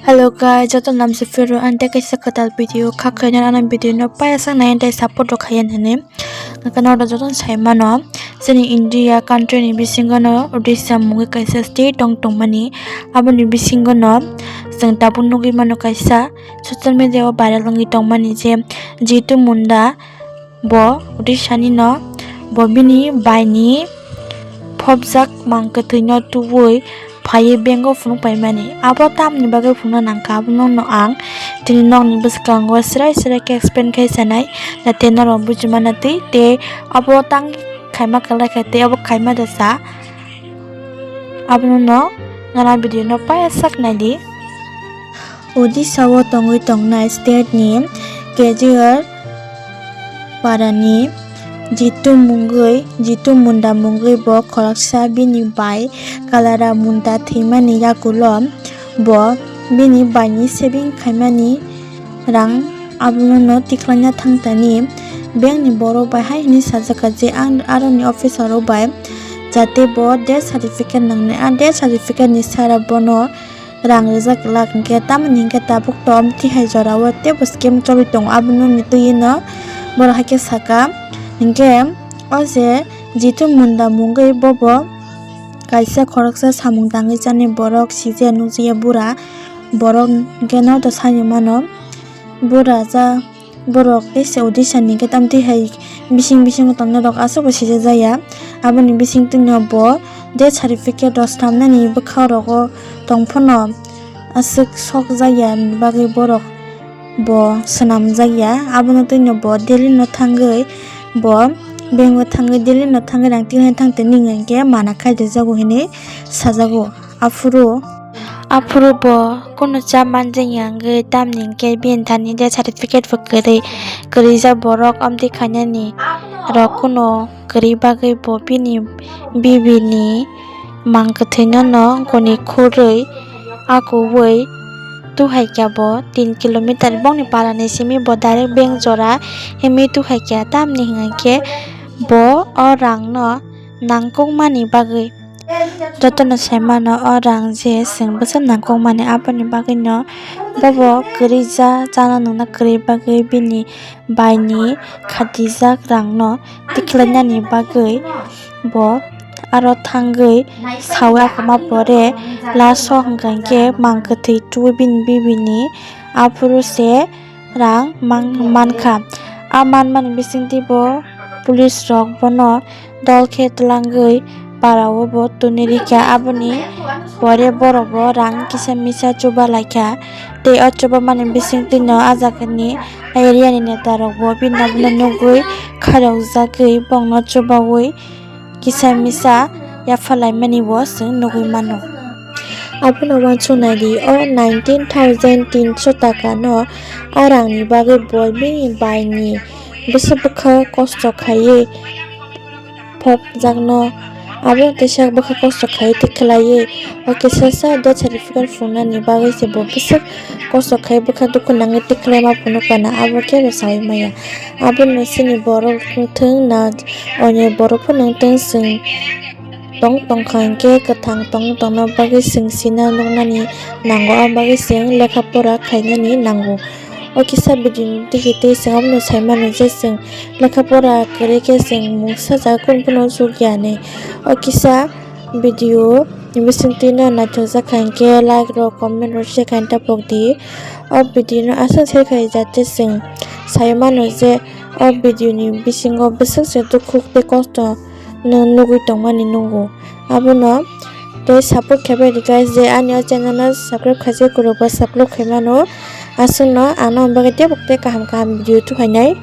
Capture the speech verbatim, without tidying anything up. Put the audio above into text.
Hello guys, joto namsi phiro ang tei kaisa kwtal video kha khaina ano video no paya sak nai tei support rok khaiya hwnwi. Nokha norok joto sai mano chini India country ni bisingo no Odisha mungwi kaisa state tong tongmani, aboni bisingo no chwng tabuk nugwi mano kaisa social media o viral wngwi tongmani je Jitu Munda. Bo Odisha ni no, bo bini bai ni phobjak mang kwthwi no tubui phaiwi bank o phunuk paimani. Abo tamni bagwi phunukna nangkha, abono no ang tini nokni bwskango srai srai khe explain khai sanai, jate norok buji mano twi tei abo tang khaima kwlai kha tei abo khaima da sa. Abono no nana video no paya sak naidi. Odisha o tongwi tongnai state ni Kejiyar parani Jitu mungwi, Jitu Munda mungwi bo khoroksa bini bai Kalara Munda thwimani yakulo bo bini bai ni saving khaimani rang abono no tikhlaina thangtani bank ni borok bai hai hwnwi sajak kha je ang aroni officer rok bai jate bo death certificate nangnai, a death certificate ni sara bono rang rijak glak hinkhe tamoni hinkhe tabuk to omo tihai jora o teibo scam choli tongo abono ni twi no borok haikhe saka hinkhe o je Jitu Munda mungwi bobo kaisa khoroksa samung tangwi chani borok sijaya nukjaya bura borok hinkhe no to sani mano bura ja. Borok tei se Odisha ni khe tamtwi hai bising bisingo tongnai rok aswk bo sijak jaya. Aboni bising twino bo death certificate rw swnamnani bwkha rogo tong phano aswk sok jakya ni bagwi borok bo swnam jakya. Abono twino bo Delhi no thangwi bo bank o thangwi Delhi no thangwi rang tikhlai thang tei nini hinkhe mana khai rijago hinwi sajago. Aphuru, aphuru bo kunu cha manjak ya wngwi tamni hinkhe bini thani death certificate bo kwrwi, kwrwijak borok amtwi khainani rok kunu kwrwi bagwi bo bini bibi ni mang kwthwino no goni khurwi akuwi tuhaikha bo tin kilometer bokni parani simi bo direct bank jora himwi tuhaikha tamni hinkhe bo o rang no nangkukmani bagwi. Jotono sai mano o rang je chwng bwswk nangkukmani, aboni bagwino bobo kwrwi ja, chana nungna kwrwi bagwi bini bai ni khatijak rang no tikhlainani bagwi bo aro thangwi sawi akhama pore last o hwnkha hinkhe mang kwthwi tubui bini bibi ni aphuru se rang mang-, mankha. A manmani bisingtwi bo police rok bono dol khe twlangwi para o bo toni rikha. Aboni pore borok bo rang kisa misa chuba laikha. Tei o chubamani bisingtwi no a jaga ni area ni neta rok bo bini abono nugwi kharok jagwi bongno chubawi kisa misa yapha laimani bo chwng nugwi mano. Abono uansuk naidi, o nineteen thousand tinso taka no a rang ni bagwi bo bini bai ni bwswk bwkha kosto khaiwi phobjakno abo teisa bwkha kosto khaiwi tei khlaiwi o kisa sa death certificate phunuknani bagwi se bo bwswk kosto khai bwkha dukhu nangwi tei khlaima phunuk kana abo kebo saui maya. Abono chini borok wngthung na onyo borok phano wngthung chwng tong tongkha hinkhe kwthang tong tongna bagwi chwng sina nuknani nango, aboni bagwi chwng lekha pora khainani nango. O kisa video ni twi twi chwng abono sai mano je chwng lekha pora kwrwi khe chwng mungsa jaga kunu phano chukya hinwi. O kisa video ni bisingtwi no naithokjak kha hinkhe like rok comment rok share khaina tapok di. O video no aswk se khai jate chwng sai mano je o video ni bisingo bwswk se dukhu tei kosto no nugwi tongmani nungo. Abono tei support khe bai di guys, je ani o channel no subscribe khaijak kwrwkba subscribe khai mano. Aswkno ano bagwi tei bwkha tei kaham kaham video tubuphainai.